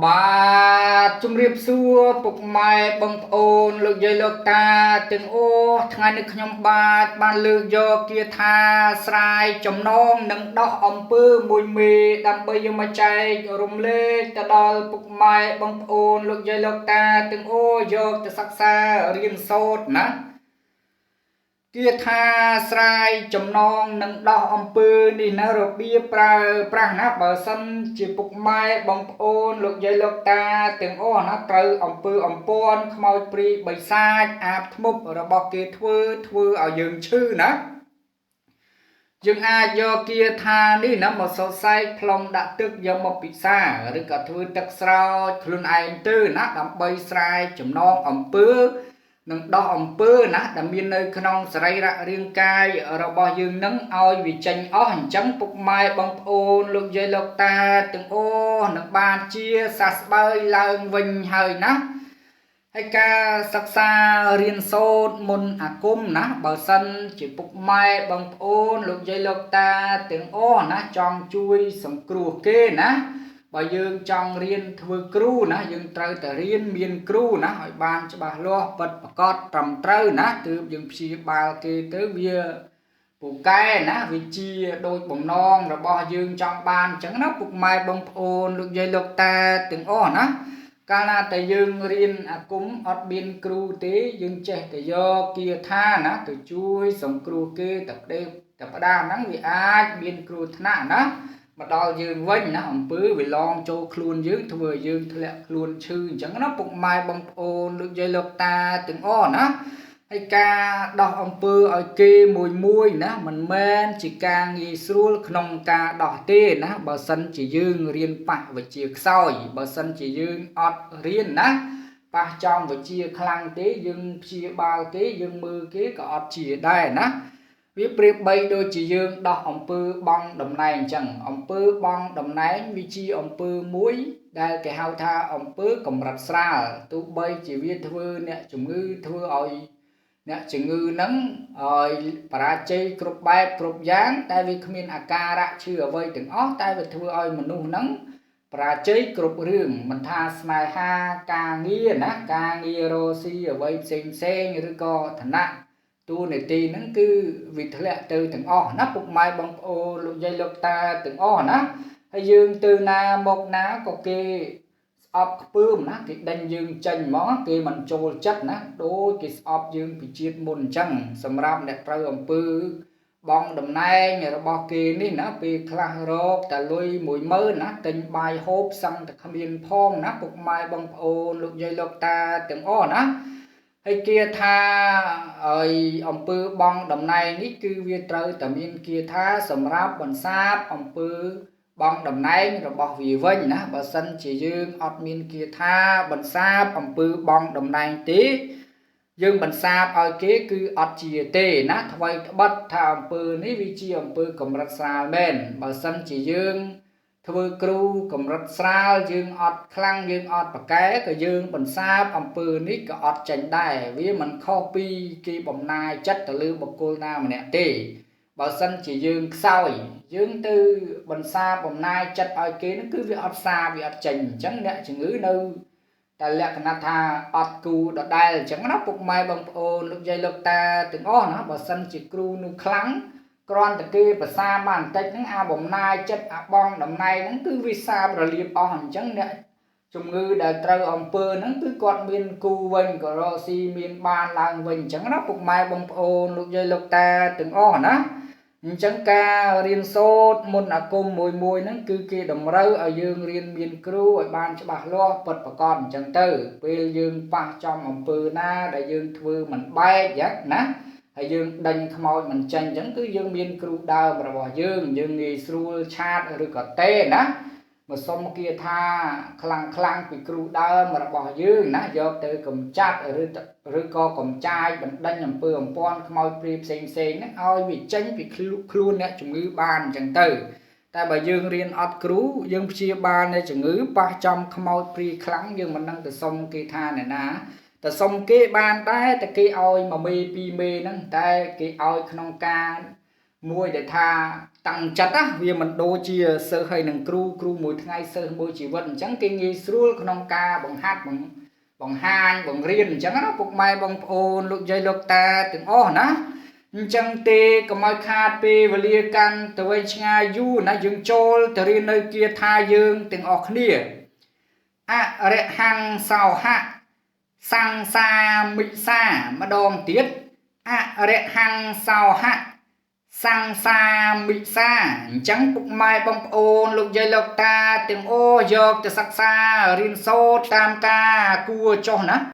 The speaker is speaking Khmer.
បាទជំរាបសួរពុកម៉ែបងប្អូនលោកយាយលោកតាទាំងអស់ថ្ងៃនេះខ្ញុំបាទបានលើកយកគាថាស្រាយចំណងនិងដោះអំពើមួយមេដើម្បីយកមកចែករំលែកទៅដល់ពុកម៉ែបងប្អូនលោកយាយលោកតាទាំងអស់យកទៅសិក្សារៀនសូត្រណា គាថាស្រាយចំណងនិងដោះអំពើនេះណារបៀបប្រើប្រាស់ណាបើសិនជាពុកម៉ែបងប្អូនលោកយាយលោកតាទាំងអស់ណាត្រូវអំពើអំព័ន្ធខ្មោចព្រាយបិសាចអាបធ្មប់របស់គេធ្វើធ្វើឲ្យយើងឈឺណាយើងអាចយកគាថានេះណាមកសរសែកផ្លុំដាក់ទឹកយកមកពិសាឬក៏ធ្វើទឹកស្រោចខ្លួនឯងទៅណាដើម្បីស្រាយចំណងអំពើនិងដោះអំពើណាដែលមាននៅក្នុងសរីរៈរាងកាយរបស់យើងនឹងឲ្យវាចេញអស់អញ្ចឹងពុកម៉ែបងប្អូនលោកយាយលោកតាទាំងអស់នឹងបានជាសះស្បើយឡើងវិញហើយណាហើយការសិក្សារៀនសូត្រមុនអាគមណាបើសិនជាពុកម៉ែបងប្អូនលោកយាយលោកតាទាំងអស់ណាចង់ជួយសង្គ្រោះគេណាបើយើងចង់រៀនធ្វើគ្រូណាយើងត្រូវតែរៀនមានគ្រូណាឲ្យបានច្បាស់លាស់ពិតប្រាកដត្រឹមត្រូវណាទើបយើងព្យាបាលគេទៅវាពូកែណាវាជាដូចបំណងរបស់យើងចង់បានអញ្ចឹងណាពុកម៉ែបងប្អូនលោកយាយលោកតាទាំងអស់ណាកាលណាតែយើងរៀនអាគមអត់មានគ្រូទេយើងចេះតែយកគាថាណាទៅជួយសង្គ្រោះគេតែផ្ដេសតែផ្ដាំហ្នឹងវាអាចមានគ្រោះថ្នាក់ណាមកដល់យើងវិញណាអំពើវាឡងចូលខ្លួនយើងធ្វើឲ្យយើងធ្លាក់ខ្លួនឈឺអញ្ចឹងណាពុកម៉ែបងប្អូនលោកយាយលោកតាទាំងអស់ណាហើយការដោះអំពើឲ្យគេមួយមួយណាមិនមែនជាការងាយស្រួលក្នុងការដោះទេណាបើសិនជាយើងរៀនប៉ះវិជ្ជាខ្សោយបើសិនជាយើងអត់រៀនណាប៉ះចំវិជ្ជាខ្លាំងទេយើងព្យាបាលគេយើងមើលគេក៏អត់ជាដែរណាវាប្រៀបបីដូចជាយើងដោះអំពើបង់តំណែងអញ្ចឹងអំពើបង់តំណែងវាជាអំពើមួយដែលគេហៅថាអំពើកម្រិតស្រាលទោះបីជាវាធ្វើអ្នកជំងឺធ្វើឲ្យអ្នកជំងឺហ្នឹងឲ្យបរាជ័យគ្រប់បែបគ្រប់យ៉ាងតែវាគ្មានអាការៈឈឺអ្វីទាំងអស់តែវាធ្វើឲ្យមនុស្សហ្នឹងបរាជ័យគ្រប់រឿងមិនថាស្នេហាការងារណាការងាររកស៊ីអ្វីផ្សេងផ្សេងឬក៏ឋានៈតួនាទីហ្នឹងគឺវាធ្លាក់ទៅទាំងអស់ណាពុកម៉ែបងប្អូនលោកយាយលោកតាទាំងអស់ណាហើយយើងទៅណាមកណាក៏គេស្អប់ខ្ពើមណាគេដេញយើងចេញហ្មងគេមិនចូលចិត្តណាដូចគេស្អប់យើងពីជាតិមុនអញ្ចឹងសម្រាប់អ្នកត្រូវអំពើបងតំណែងរបស់គេនេះណាពេលខ្លះរកតែលុយ10000ណាទិញបាយហូបសឹងតែគ្មានផងណាពុកម៉ែបងប្អូនលោកយាយលោកតាទាំងអស់ណាហើយគាថាឲ្យអំពើបងតំណែងនេះគឺវាត្រូវតែមានគាថាសម្រាប់បន្សាបអំពើបងតំណែងរបស់វាវិញណាបើសិនជាយើងអត់មានគាថាបន្សាបអំពើបងតំណែងទេយើងបន្សាបឲ្យគេគឺអត់ជាទេណាថ្មីត្បិតថាអំពើនេះវាជាអំពើកម្រិតស្រាលមែនបើសិនជាយើងធ្វើគ្រូកម្រិតស្រាលយើងអត់ខ្លាំងយើងអត់ប្រកែក៏យើងបន្សាបអំពើនេះក៏អត់ចេញដែរវាមិនខុសពីគេបំណាយចិត្តទៅលើបុគ្គលណាម្នាក់ទេបើសិនជាយើងខ្សោយយើងទៅបន្សាបបំណាយចិត្តឲ្យគេហ្នឹងគឺវាអត់សាវាអត់ចេញអញ្ចឹងអ្នកជំងឺនៅតែលក្ខណៈថាអត់គូដដែលអញ្ចឹងណាពុកម៉ែបងប្អូនលោកយាយលោកតាទាំងអស់ណាបើសិនជាគ្រូនោះខ្លាំងគ្រាន់តែគេប្រសាបានបន្តិចហ្នឹងអាបំណាយចិត្តអាបងតំណែងហ្នឹងគឺវាសាបរលាបអស់អញ្ចឹងអ្នកជំងឺដែលត្រូវអំពើហ្នឹងគឺគាត់មានគូវិញក៏រកស៊ីមានបានឡើងវិញអញ្ចឹងណាពុកម៉ែបងប្អូនលោកយាយលោកតាទាំងអស់ណាអញ្ចឹងការរៀនសូត្រមុនអាគមមួយមួយហ្នឹងគឺគេតម្រូវឲ្យយើងរៀនមានគ្រូឲ្យបានច្បាស់លាស់ពិតប្រាកដអញ្ចឹងទៅពេលយើងប៉ះចំអំពើណាដែលយើងធ្វើមិនបែកណាហើយយើងដេញខ្មោចមិនចេញអញ្ចឹងគឺយើងមានគ្រូដើមរបស់យើងយើងងាយស្រួលឆាតឬក៏ទេណាមកសុំគាថាខ្លាំងខ្លាំងពីគ្រូដើមរបស់យើងណាយកទៅកំចាត់ឬក៏កំចាយបណ្ដេញអំពើអំព័ន្ធខ្មោចព្រាយផ្សេងផ្សេងហ្នឹងឲ្យវាចេញពីខ្លួនអ្នកជំងឺបានអញ្ចឹងទៅតែបើយើងរៀនអត់គ្រូយើងព្យាបាលអ្នកជំងឺប៉ះចំខ្មោចព្រាយខ្លាំងយើងមិនដឹងទៅសុំគេថាអ្នកណាតែសុំគេបានដែរតែគេឲ្យមួយមេពីរមេហ្នឹងតែគេឲ្យក្នុងការមួយដែលថា តាំងចិត្តណាវាមិនដូចជាសិស្សហើយនឹងគ្រូគ្រូមួយថ្ងៃសិស្សមួយជីវិតអញ្ចឹងគេងាយស្រួលក្នុងការបង្ហាត់បង្បង្ហាញបង្រៀនអញ្ចឹងណាពុកម៉ែបងប្អូនលោកយាយលោកតាទាំងអស់ណាអញ្ចឹងទេកុំឲ្យខាតពេលវេលាកាន់ទៅវិញឆ្ងាយយូរណាយើងចូលទៅរៀននៅគាថាយើងទាំងអស់គ្នាអរហង្គសោហៈសង្សាមិសាម្ដងទៀតអរហង្គសោហៈសង្សាមិសាអញ្ចឹងពុកម៉ែបងប្អូនលោកយាយលោកតាទាំងអស់យកទៅសិក្សារៀនសូត្រតាមការគួរចុះណា។